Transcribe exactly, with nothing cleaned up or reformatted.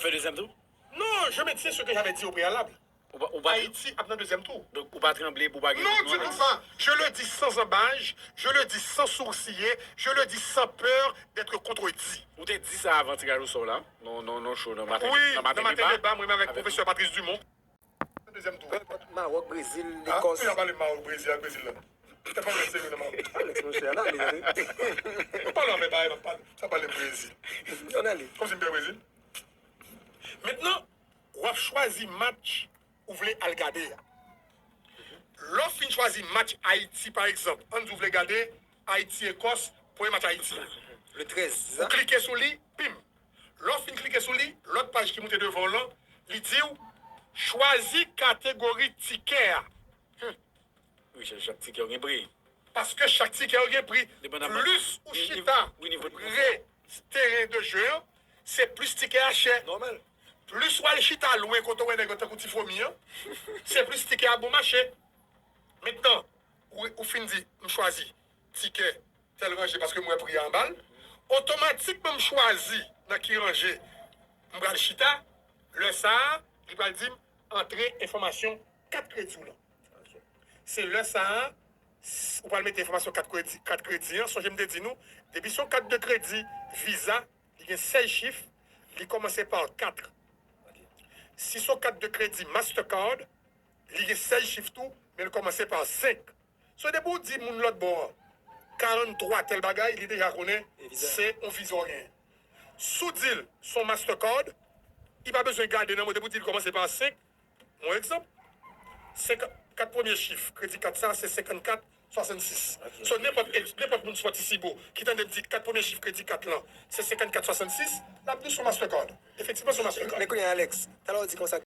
Fè dezyèm tou? Non, je maintiens ce que j'avais dit au préalable. Ou pa, ou pa, Haïti ap nan dezyèm tou. Donk, ou pa tranble pou pa gen Non, moun dis-moi Ayiti? Ça. Je le dis sans embâge, je le dis sans sourciller, je le dis sans peur d'être contredit. Ou te di sa avan tiraj osò la? Non, non, non, show nan maten, Oui, nan maten nan maten deba. deba, mwen menm avèk Avèk pwofesè Patrice Dumont. Dezyèm tou. Mawòk, Brezil, Ah, Lekòs. Ou pa pale Mawòk, Brezil ak Brezil la. Tèt pa mèt serye nan Mawòk. Alex, monchè, ann ale, tande. Ou pale anvè bagay, m ap pale. Sa pale Brezil. Ann ale. Kòmsi m pè Brezil. Mentnan, w ap chwazi match ou vle al gade a. Lè w fin chwazi match Ayiti, pa egzanp, ann di w vle gade Ayiti Ekòs, premye match Ayiti a. Le trèz, se Ou sa? Klike sou li, pim. Lè w fin klike sou li, lòt paj ki moute devan w lan, li di w chwazi kategori tikè a. Wi, chak, chak tikè yo gen pri. Paske chak tikè yo gen pri. Depandaman Plis ou ni- chita ni- nivo de pre teren de jeu an, se plis tikè a chè. Nòmal. Plis w al chita lwen kote w wè nèg yo tankou ti fomi an, se plis tikè a bon mache. Mentnan, ou, ou fin di, m chwazi tikè tèl ranje paske m wè pri a anba l. Otomatikman, m chwazi nan ki ranje m pral chita. Lè sa a, li pral di m antre enfòmasyon kat kredi w lan. Se lè sa a, s- ou pral mete enfòmasyon kat kredi, kat kredi an. Sonje m te di nou, depi se yon kat de kredi Visa, li gen sèz chif, li kòmanse pa kat. Si se yon kat de kredi Mastercard, li gen sèz chif tou, men li kòmanse pa senk. So, depi w di moun lòt bò an, karannwa tèl bagay, li deja konnen se yon Visa w genyen. Si w di l se yon Mastercard, li pa bezwen gade nan mwen, depi w di l kòmanse pa senk, yon egzanp, senkannkat premye chif kredi kat sa, se senkannkat swasannsis. So, nenpòt, nenpòt moun sòti si bo ki tande m di kat premye chif kredi kat lan, se senkannkat swasannsis, l ap di se yon Mastercard. Efektivman, se yon Mastercard. Men kounye a, Alex, talè w di konsa,